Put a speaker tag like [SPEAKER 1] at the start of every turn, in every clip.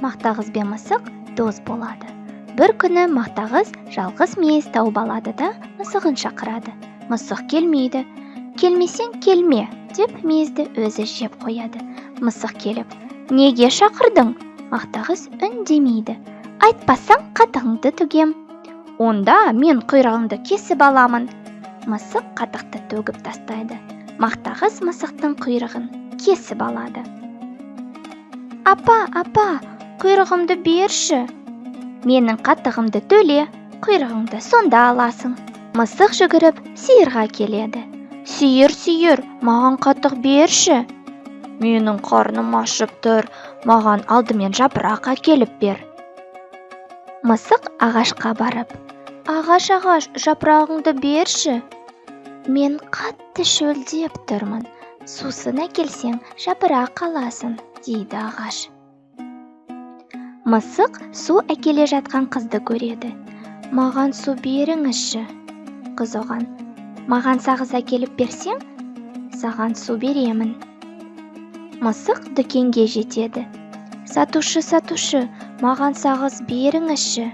[SPEAKER 1] Мақтағыз бен мысық дос болады. Бір күні Мақтағыз жалғыз мейіз тауып алады да, мысығын шақырады. Мысық келмейді. «Келмесең, келме», – деп мейізді өзі жеп қояды. Мысық келіп: «Неге шақырдың?» Мақтағыз үндемейді. «Айтпасаң, қатығыңды төгем». «Онда мен құйрығыңды кесіп аламын». Мысық қатықты төгіп тастайды. Мақтағыз мысықтың құйрығын кесіп алады. «Апа, апа, құйрығымды берші». «Менің қатығымды төле, құйрығыңды сонда аласың». Мысық жүгіріп сиырға келеді. «Сиыр, сиыр, маған қатық берші». «Менің қарным ашып тұр, маған алдымен жапырақ әкеліп бер». Мысық ағашқа барып: «Ағаш, ағаш, жапырағыңды берші. Мен қатты шөлдеп тұрмын, сусын әкелсең, жапырақ аласың», – дейді ағаш. Мысық су әкеле жатқан қызды көреді. «Маған су беріңізші». Қыз оған: «Маған сағыз әкеліп берсең, саған су беремін». Мысық дүкенге жетеді. «Сатушы, сатушы, маған сағыз беріңізші».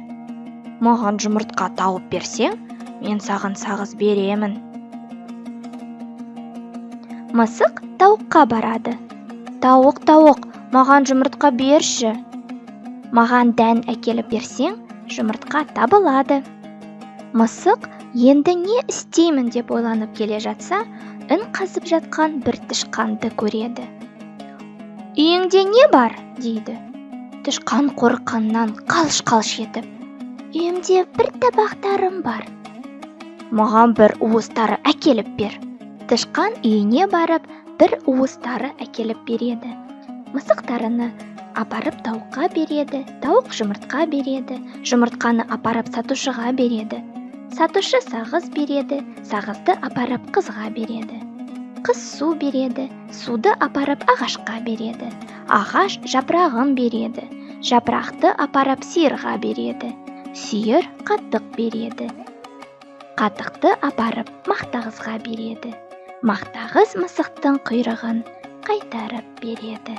[SPEAKER 1] «Маған жұмыртқа тауып берсең, мен саған сағыз беремін». Мысық тауыққа барады. «Тауық, тауық, маған жұмыртқа берші». «Маған дән әкеліп берсең, жұмыртқа табылады». Мысық енді не істеймін деп ойланып келе жатса, ін қазып жатқан бір тышқанды көреді. «Үйіңде не бар?» – дейді. Тышқан қорыққаннан қалш-қалш етіп: «Үйімде бір табақ тарым бар». «Маған бір уыс тары әкеліп бер». Тышқан үйіне барып, бір уыс тары әкеліп береді. Мысық тарыны апарып тауыққа береді. Тауық жұмыртқа береді. Жұмыртқаны апарып сатушыға береді. Сатушы сағыз береді. Сағызды апарып қызға береді. Қыз су береді. Суды апарып ағашқа береді. Ағаш жапырағын береді. Жапырақты апарып сиырға береді. Сиыр қатық береді. Қатықты апарып Мақтағызға береді. Мақтағыз мысықтың құйрығын қайтарып береді.